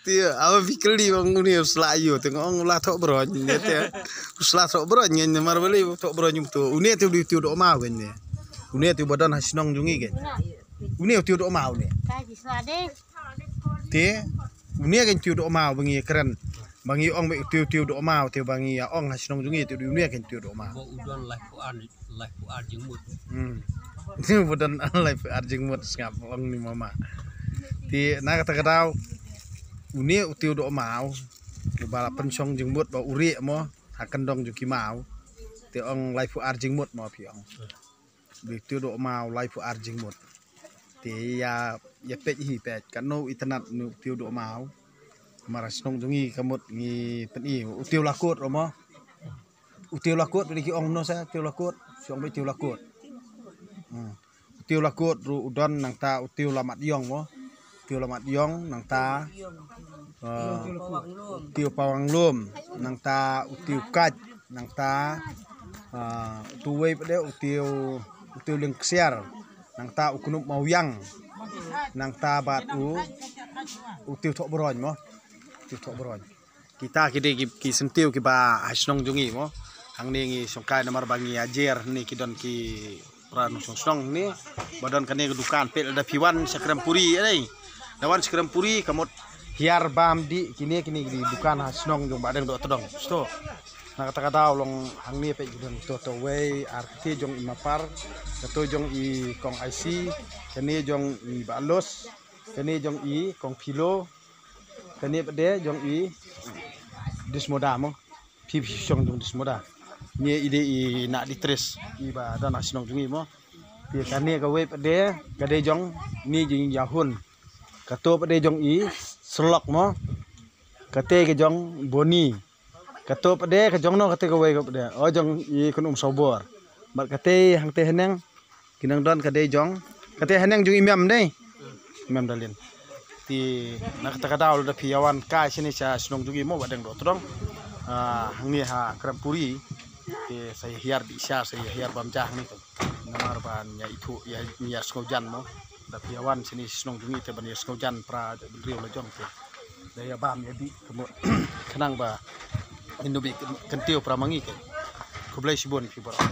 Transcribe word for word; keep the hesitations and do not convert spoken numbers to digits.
Ïa, awa phi kylli bang une u sla ïo te nga ong u la thoh bron ne te. U sla thoh bron ngen ne mar bali thoh bron nyum to. Une te u dei u tiew doh maw ngen ne. Une te u ba don ha shnong jong ngi ngen. Une u tiew doh maw une. Te une ngen tiew doh maw ba ngi kren. Ba ngi ong ba u tiew tiew doh maw te ba ngi ïa ong ha shnong jong ngi te u dei une ngen tiew doh maw. Ba u don laiphew ar, laiphew ar jingmut. Hmm. Ni u ba don laiphew ar jingmut sngap ong ni mama. Te na kata ka daw une u tiew doh maw. Uba la pynshong jingmut ba u rieh mo ha kyndong jong ki maw. Te ong laiphew ar jingmut mo phi ong. Ba u tiew doh maw laiphew ar jingmut. Te ïa, ïa peit hi peit katno itynnat une u tiew doh maw. Mar ha shnong jong ngi ka mut ngi pyni u tiew la kut ruh mo. U tiew la kut, u dei ki ong mano sa, u tiew la kut, shu ong ba u tiew la kut. Hmm. U tiew la kut ruh u don nangta u tiew la mat ïong mo. U tiew la mat ïong nangta, ah, u tiew pawang lum nangta u tiew kait nangta, ah, utu wei pat de u tiew, u tiew lyngksiar nangta u knup mawiang nangta bad u, u tiew thoh bron mo. U tiew thoh bron. Kita ki dei ki, ki syntiew kiba ha shnong jong ngi mo. Hangne ngi shongkai namar ba ngi hajer hangne ki don ki para nongshong shnong hangne. Ba don kane ka dukan peit lada phi wan sha Krempuri eh. Da wan sha Krempuri ka mut hiar bam dih kine kine ki dei dukan ha shnong jong Bahdeng Dohtdong. Sto. Na kata ka daw long hangne peit ki don to to wei ar kti jong i Mapar. Kato jong i Kong Aisi. Kane jong i Bah Los. Kane jong i Kong Philo. Kane pat de jong i Dismoda mo. Phi phi shong jong Dismoda. Ni i de i na di tres i ba da na shnong jong i mo. Phi kane ka wei pat de ka de jong ni jing Yahun. Kato pat de jong i Slok mo. Kate ka jong Boni. Kato pat de ka jong no kate ka wei ka pat de. O jong i kun um sobor. Mat kate hangte heneng. Ki nang don ka dei jong. Kate haneng jong i mem dei. Mem Dalin. Te na kata ka daw lada phi ïa wan kai shane sha shnong jong i mo Bahdeng Dohtdong. Ah, hangne ha Krempuri. Te sa ïa hiar dih sha sa ïa hiar bam ja hangne te. Namar ba ngi ïa ithuh ïa, ngi ïa sngewjan mo. Da phi ïa wan shane shnong jong i te ban ïa sngewjan para bynriew la jong te. Da ïa bam ïa dih kynang ba ngin nang bit kyntiew para ma ngi ke. Khublei shibun phi baroh.